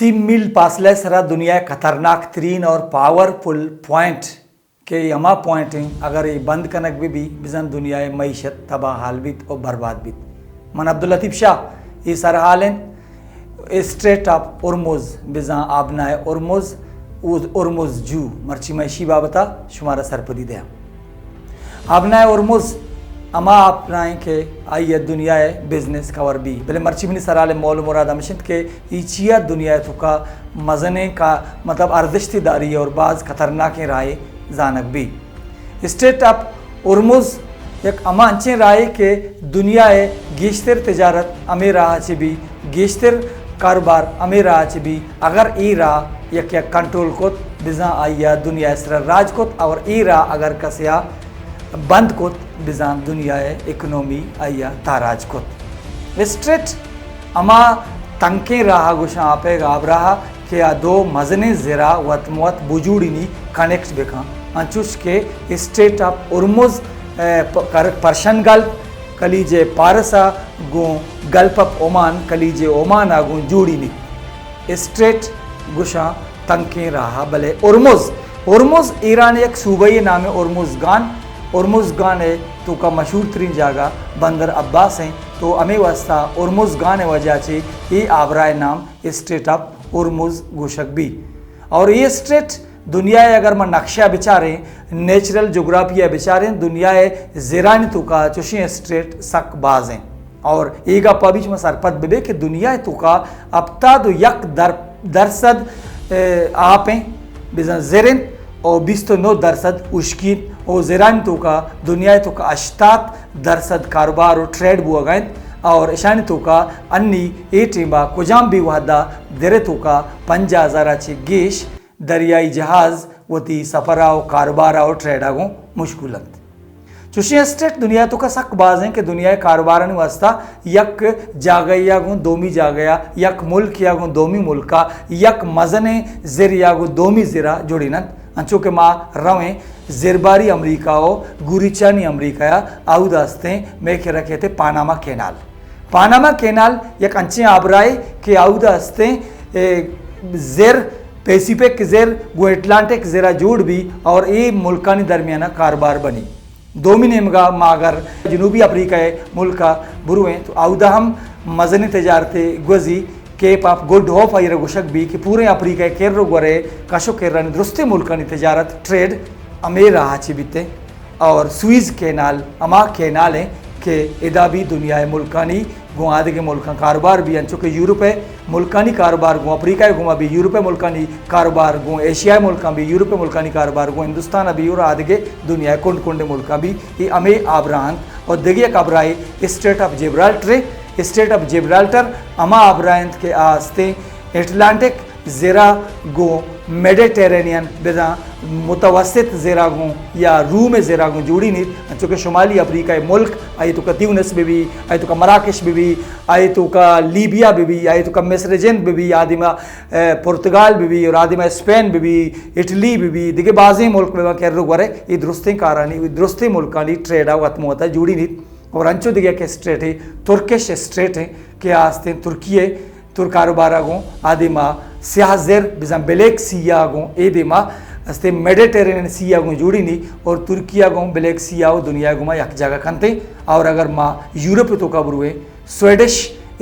سی میل پاسلہ ءِ سرا دنیا ءِ خطرناک ترین اور پاورفل پوائنٹ کہ اے ہما پوائنٹ انت، اگر اے بند کنگ بہ بی، بزاں دنیا ءِ معیشت تباہ حال بیت اور برباد بیت۔ من عبداللطیف شاہ، اے سرحال انت اسٹریٹ آف ہرمز، بزاں آبنائے ہرمز، او ہرمز جو۔ مرچی من اشی بابت ءَ شمارا سرپدی دیاں۔ آبنائے ہرمز ہما آبنائیں کہ آئی ءَ دنیا ءِ بزنس کور بی، بلے مرچی منی سرحال ءِ مول ءُ مراد ہمش انت کہ اے چیا دنیا ءِ توکا مزنیں کا، مطلب، ارزشت داری اور باز خطرناکیں راہے زانگ بی۔ اسٹریٹ آف ہرمز یک ہما انچیں راہے کہ دنیا ءِ گیشتر تجارت ہمے راہ ءَ چہ بی، گیشتر کاروبار ہمے راہ ءَ چہ بی۔ اگر اے راہ یک یک کنٹرول کت، بزاں آئی ءَ دنیا ءِ سرا راج کت، اور اے راہ اگر کسے ءَ بند کت، بزاں دنیا ءِ اکنومی آئی ءَ تاراج کت۔ اسٹریٹ ہما تنکیں راہ ءَ گوشاں، آپ ءِ آبراہ ءَ کہ آ دو مزنیں زر ءَ وت مہ وت بجوڑینی، کنیکٹ بکن، انچوش کہ اسٹریٹ آف ہرمز، اے، پ-، کر-، پرشین گلف، کلیج پارس ءَ گوں گلف آف عمان، کلیج عمان ءَ گوں جوڑینی۔ اسٹریٹ گوشاں تنکیں راہ ءَ، بلے ہرمز، ہرمز ایران ءِ یک صوبہ ءِ نام ءَ ہرمزگان، ہرمزگان ءِ توکا مشہور ترین جاگہ بندر عباس انت، تو ہمے واسطہ ہرمزگان ءِ وجہ چہ اے آبراہ ءِ نام اسٹریٹ آف ہرمز گوشگ بی۔ اور اے اسٹریٹ دنیا ءِ اگر ما نقشہ بچاریں، نیچرل جغرافیہ بچاریں، دنیا ءِ زرانی توکا چوشیں اسٹریٹ سک باز انت۔ اور اے گپ ءَ بھی شما سرپد ببے کہ دنیا ءِ توکا ہپتاد و یک در-، درصد، اے، آپ انت، بزاں زر انت، اور بیست و نو درصد ہشکی انت، اور زرانی توکا دنیا ءِ توکا ہشتاد درصد کاروبار و ٹریڈ بوگا انت، اور اشانی توکا انی اے ٹیما کجام بھی وہدا در ءِ توکا پنجاہ ہزار ءَ چہ گیش دریائی جہاز وتی سفر ءَ و کاروبار ءَ و ٹریڈ ءَ گوں مشغول انت۔ چوشیں اسٹیٹ دنیا ءِ توکا سک باز انت کہ دنیا ءِ کاروبارانی واسطہ یک جاگہے ءَ گوں دومی جاگہے ءَ، یک ملکے ءَ گوں دومی ملک ءَ، یک مزنیں زرے ءَ گوں دومی زر ءَ جڑین انت۔ انچو کہ ما رویں زرباری امریکہ و گوریچانی امریکہ ءَ، اودا استیں مئے کرا کیت پاناما کینال۔ پاناما کینال یک انچیں آبراہے کہ اودا استیں، اے، زر، پیسیفک زر گوں اٹلانٹک زر ءَ جوڑ بی اور اے ملکانی درمیان ءَ کاروبار بنی۔ دومی نیمگا ما اگر جنوبی افریقہ ءِ ملک ءَ برویں تو اودا ہم مزنیں تجارتے گوزی، کیپ آف گڈ ہوپ آئی را گوشگ بی کہ پوریں افریقہ ءِ کر و گور ءِ کش و کرانی درستیں ملکانی تجارت، ٹریڈ ہمے راہ ءَ چہ بیت انت۔ اور سوئز کینال ہما کینال انت کہ ادا بھی دنیا ءِ ملکانی گوں آدگہ ملکاں کاروبار بھی، انچو کہ یورپ ءِ ملکانی کاروبار گوں افریقہ ءِ گوما بھی، یورپ ءِ ملکانی کاروبار گوں ایشیا ءِ ملکاں بھی، یورپ ءِ ملکانی کاروبار گوں ہندوستان ءَ بھی اور آدگہ دنیا ءِ کنڈ کنڈ ءِ ملکاں بھی۔ اے ہمے آبراہ انت۔ اور دگہ یک آبراہے اسٹریٹ آف جبرالٹر انت۔ اسٹریٹ آف جبرالٹر ہما آبراہ انت کہ آ استیں اٹلانٹک زر ءَ گوں میڈیٹرینین بزاں متوسط زر ءَ گوں یا روم ءِ زر ءَ گوں جوڑینیت، انچو کہ شمالی افریقہ ءِ ملک، آئی توکا تیونس بہ بی، آئی توکا مراکش بہ بی، آئی توکا لیبیا بہ بی، آئی توکا مصر جند بہ بی، آ دیما، اے، پرتگال بہ بی، اور آ دیما اسپین بہ بی، اٹلی بہ بی، دگہ بازیں ملک بہ بی، کر و گور ءِ اے درستیں کارانی، اے درستیں ملکانی ٹریڈ ءَ وت مہ وتا جوڑینیت۔ اور انچو دگہ یک اسٹیٹے ترکش اسٹیٹ انت کہ آ استیں ترکی ءِ ترک کاروبار ءَ گوں، آ دیما سیاہ زر بزاں بلیک سی ءَ گوں، اے دیما استیں میڈیٹرینین سی ءَ گوں جوڑینی اور ترکی ءَ گوں بلیک سی ءَ و دنیا ءَ گوما یک جاگہ کنت۔ اور اگر ما یورپ ءِ توکا برویں، سویڈش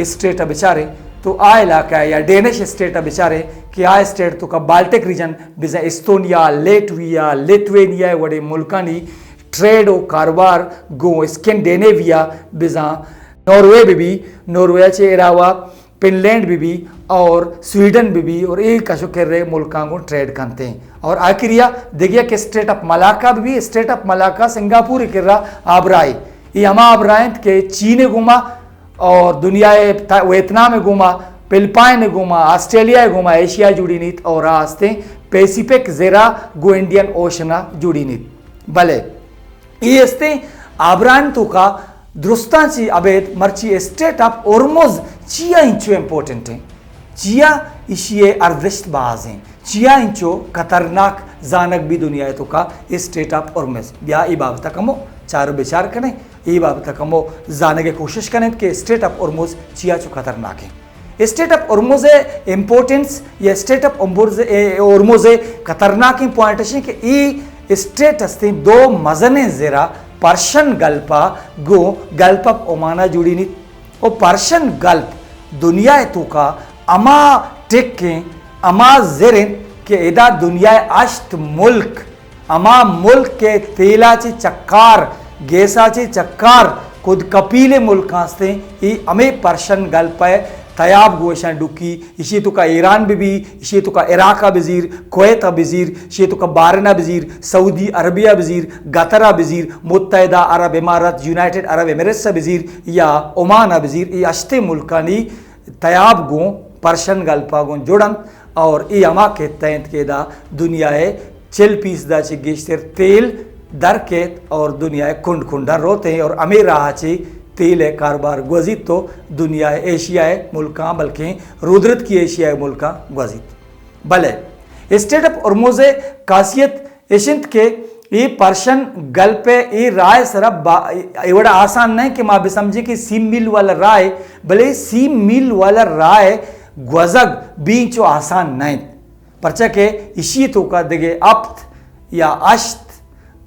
اسٹیٹ ءَ بچاریں تو آ علاقہ ءَ یا ڈینش اسٹیٹ ءَ بچاریں کہ آ اسٹیٹ توکا بالٹک ریجن بزاں استونیا، لیٹویا، لیٹوینیا ءِ وڑیں ملکانی ٹریڈ و کاروبار گوں اسکینڈینیویا بزاں ناروے بہ بی، ناروے ءَ چہ علاوہ فنلینڈ بہ بی اور سویڈن بہ بی اور اے کش و کر ءِ ملکاں گوں ٹریڈ کنت انت۔ اور آخریا دگہ یک اسٹیٹ آف ملاکا بہ be, state of Malacca Singapore ءِ کرا آبراہے۔ اے ہما آبراہ انت کہ چین ءِ گوما اور دنیا ءِ تا-، ویتنام ءِ گوما، فلپائن ءِ گوما، آسٹریلیا ءِ گوما ایشیا جوڑینیت اور آ استیں پیسیفک زر ءَ گوں انڈین اوشن ءَ جوڑینیت۔ بلے اے استیں آبرانی توکا درستاں چی ابید مرچی اسٹیٹ آف ہرمز چیا انچو امپورٹنٹ انت؟ چیا ایشی ءِ ارزشت باز انت؟ چیا انچو خطرناک زانگ بی دنیا ءِ توکا اسٹیٹ آف ہرمز؟ بیا اے بابت ءَ کمو چار و بچار کنیں، اے بابت ءَ کمو زانگ ءِ کوشش کنیں کہ اسٹیٹ آف ہرمز چیا چو خطرناک انت۔ اسٹریٹ آف ہرمز ءِ امپورٹنس یا اسٹریٹ آف ہرمز ءِ، ہرمز ءِ خطرناکیں پوائنٹ اش انت کہ اے اسٹریٹ ہستیں دو مزنیں زرا، پرشین گلف ءَ گوں گلف آف عمان ءَ جوڑینیت۔ و پرشین گلف دنیا ءِ توکا ہما ٹک انت، ہما زر انت کہ ادا دنیا ءِ ہشت ملک، ہما ملک کہ تیل ءَ چہ چکار، گیس ءَ چہ چکار کد کپیلیں ملکاں ہستیں، اے ہمے پرشین گلف ءِ تیاب گوں اشاں ڈکی۔ ایشی توکا ایران بہ بی، ایشی توکا عراق ءَ بزیر، کویت ءَ بزیر، ایشی توکا بحرین ءَ بزیر، سعودی عربیہ ءَ بزیر، قطر ءَ بزیر، متحدہ عرب امارات، یونائیٹڈ عرب ایمریٹس ءَ بزیر یا عمان ءَ بزیر، اے ہشتیں ملکانی تیاب گوں پرشین گلف ءَ گوں جڑ انت اور اے ہما خطہ انت کہ ادا دنیا ءِ چل فیصد ءَ چہ گیشتر تیل در کیت اور دنیا ءِ کنڈ کنڈاں روت انت اور ہمے راہ ءَ چہ تیل ءِ کاروبار گوزیت تو دنیا ءِ ایشیا ءِ ملکاں بلکیں رودرتکی ایشیا ءِ ملکاں گوزیت۔ بلے اسٹریٹ آف ہرمز ءِ خاصیت اش انت کہ اے پرشین گلف ءِ اے راہ ءِ سرا با-، اے وڑا آسان نہ انت کہ ما بہ سمجھیں کہ سی میل والا راہ ءِ، بلے سی میل والا راہ ءِ گوزگ بی انچو آسان نہ انت۔ پرچا کہ ایشی ءِ توکا دگہ ہپت یا ہشت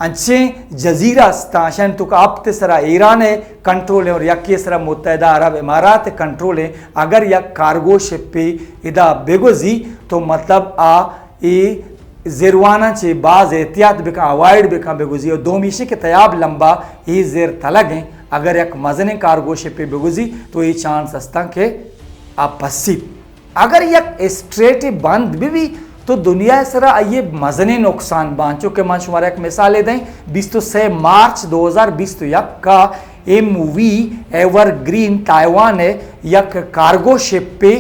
انچیں جزیرہ استاں، اشانی توکا ہپت ءِ سرا ایران ءِ کنٹرول انت اور یکے ءِ سرا متحدہ عرب امارات ءِ کنٹرول انت۔ اگر یک کارگو شپے ادا بگوزی تو مطلب آ اے زرواناں چہ باز احتیاط بکن، اوائڈ بکن بگوزی۔ اور دومی ایش کہ تیاب لمبا اے زر تلگ انت، اگر یک مزنیں کارگو شپے بگوزی تو اے چانس استاں کہ آ پسیت۔ اگر یک اسٹریٹے بند بہ بی تو دنیا ءِ سرا آئی ءِ مزنیں نقصان باں۔ چونکہ من شمارا یک مثالے دئیں، بیست و سہ مارچ دو ہزار بیست و یک ءَ M V Evergreen Taiwan ءِ یک کارگو شپے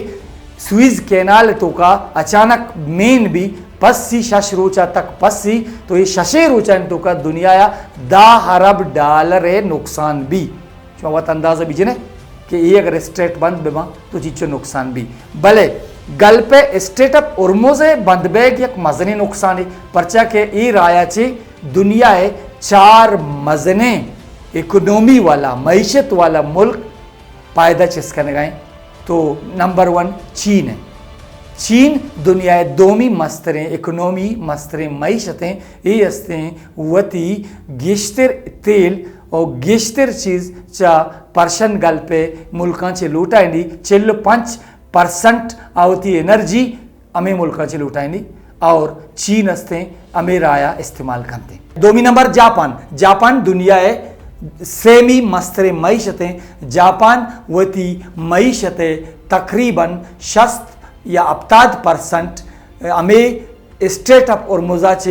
سوئز کینال ءِ توکا اچانک مین بی، پسی، شش روچا تک پسی، تو اے ششیں روچانی توکا دنیا ءَ دہ ارب ڈالر ءِ نقصان بی۔ شما وت اندازہ بجنے کہ اے اگر اسٹریٹ بند بہ باں تو چیچو نقصان بی۔ بلے گلف ءِ اسٹریٹ آف ہرمز ءِ بند بیگ یک مزنیں نقصانے، پرچا کہ اے راہ ءَ چہ دنیا ءِ چار مزنیں اکنومی والا، معیشت والا ملک پائدہ چست کنگا انت۔ تو نمبر ون چین انت۔ چین دنیا ءِ دومی مستریں اکنومی، مستریں معیشت انت۔ اے ہستیں وتی گیشتر تیل و گیشتر چیز چہ پرشین گلف ءِ ملکاں چہ لوٹائینی، چل و پنچ پرسنٹ آ وتی انرجی ہمے ملکاں چہ لوٹائینی اور چین ہستیں ہمے راہ ءَ استعمال کنت۔ دومی نمبر جاپان۔ جاپان دنیا ءِ سیمی مستریں معیشت انت۔ جاپان وتی معیشت ءِ تقریباً شست یا ہپتاد پرسنٹ ہمے اسٹریٹ آف ہرمز ءَ چہ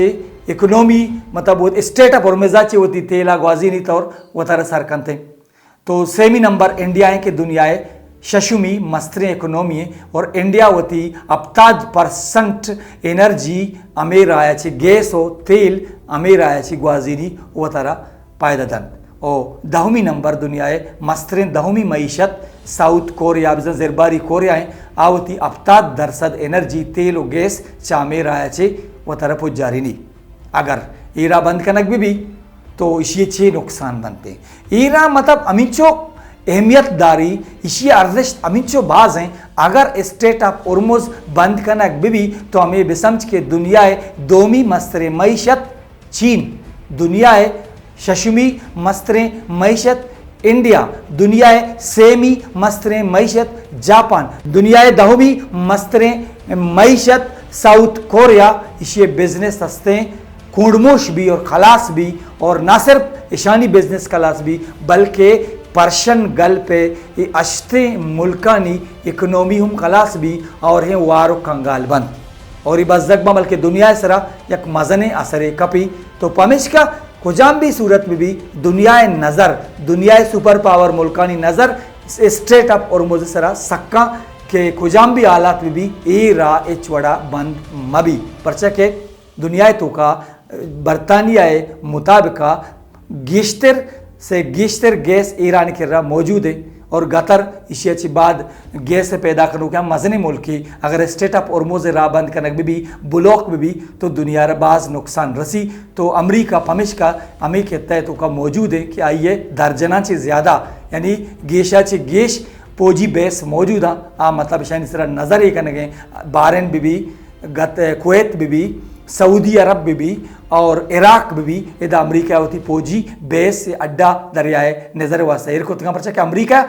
اکنومی، مطلب وت-، اسٹریٹ آف ہرمز ءَ چہ وتی تیل ءَ گوازینیت اور وتارا سر کنت۔ تو سیمی نمبر انڈیا انت کہ دنیا ءِ ششمی مستریں اکنومی انت اور انڈیا وتی ہپتاد پرسنٹ انرجی ہمے راہ ءَ چہ، گیس و تیل ہمے راہ ءَ چہ گوازینی وتارا پائدہ دنت۔ او دہمی نمبر دنیا ءِ مستریں دہمی معیشت ساؤتھ کوریا، بزاں زرباری کوریا انت، آ وتی ہپتاد درصد انرجی، تیل و گیس چہ ہمے راہ ءَ چہ وتارا پجارینی۔ اگر اے راہ بند کنگ بہ بی تو ایشی ءِ چے نقصان بنت؟ اے راہ مطلب ہمینچو اہمیت داری، ایشی ءِ ارزشت ہمینچو باز انت۔ اگر اسٹریٹ آف ہرمز بند کنگ بہ بی تو ہمے بہ سمجھ کہ دنیا ءِ دومی مستریں معیشت چین، دنیا ءِ ششمی مستریں معیشت انڈیا، دنیا ءِ سیمی مستریں معیشت جاپان، دنیا ءِ دہمی مستریں معیشت ساؤتھ کوریا، ایشی ءِ بزنس ہستیں کونڈموش بی اور خلاص بی، اور نہ صرف اشانی بزنس خلاص بی بلکہ پرشین گلف ءِ اے ہشتیں ملکانی اکنومی ہم خلاص بی اور ہیں وار و کنگال بنت۔ اور اے بزگ باں بلکہ دنیا ءِ سرا یک مزنیں اثرے کپی۔ تو پمیشکا کجام بھی صورت بہ بی دنیا ءِ نظر، دنیا ءِ سپر پاور ملکانی نظر اسٹریٹ آف ہرمز ءِ سرا سکاں کہ کجام بھی حالات بہ بی اے راہ ہچ وڑا بند مہ بی، پرچا کہ دنیا ءِ توکا برطانیہ ءِ مطابقا گیشتر سے گیشتر گیس ایران ءِ کرا موجود ہے اور قطر ایشی ءَ چہ بعد گیس ءِ پیدا کنوکیں مزنیں ملکے۔ اگر اسٹریٹ آف ہرمز ءِ راہ بند کنگ بہ بی، بلاک بہ بی تو دنیا ءَ را باز نقصان رسی۔ تو امریکہ پمیشکا ہمے خطہ ءِ توکا موجود ہے کہ آئی ءِ درجناں چہ زیادہ، یعنی گیشا چہ گیش پوجی بیس موجود آں، آ مطلب اشانی سرا نظر اے کنگیں، بحرین بہ بی، گت-، کویت بہ بی، سعودی عرب بہ بی اور عراق بہ بی، ادا امریکہ وتی پوجی بیس اڈا دریائے نظر واسطہ ایر کتگاں، پرچا کہ امریکہ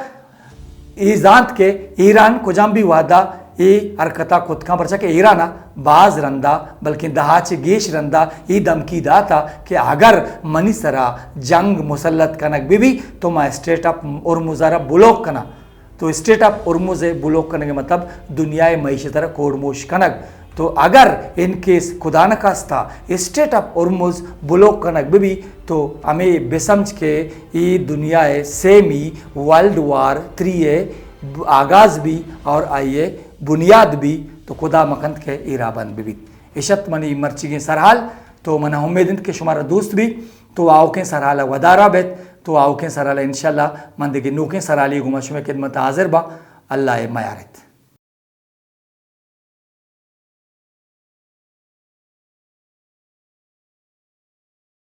اے زانت کہ ایران کجام بھی وہدا اے حرکتا کتگاں، پرچا کہ ایران باز رندا، بلکن دہا چہ گیش رندا اے دھمکی داتا کہ اگر منی سرا جنگ مسلط کنگ بہ بی تو ما اسٹریٹ آف ہرمز را بلوک کناں۔ تو اسٹریٹ آف ہرمز ءِ بلوک کنگ ءِ مطلب دنیا ءِ معیشت ءَ را کوڑموش کنگ۔ تو اگر ان کیس خدا نخواستہ اسٹریٹ آف ہرمز بلوک کنگ بہ بی تو ہمے بہ سمجھ کہ ای دنیا ءِ سیمی ورلڈ وار تھری ءِ آغاز بی اور آئی ءِ بنیاد بی تو خدا مکنت کہ ای راہ بند بہ بیت۔ اشت منی مرچیگیں سرحال۔ تو منا امید انت کہ شمارا دوست بی۔ تو آؤکیں سرحال ءَ ودارا بیت۔ تو آؤکیں سرحال ءَ انشاءاللہ من دگہ نوکیں سرحالی گوما شمئے خدمت ءَ حاضر باں۔ اللہ ءِ میارت۔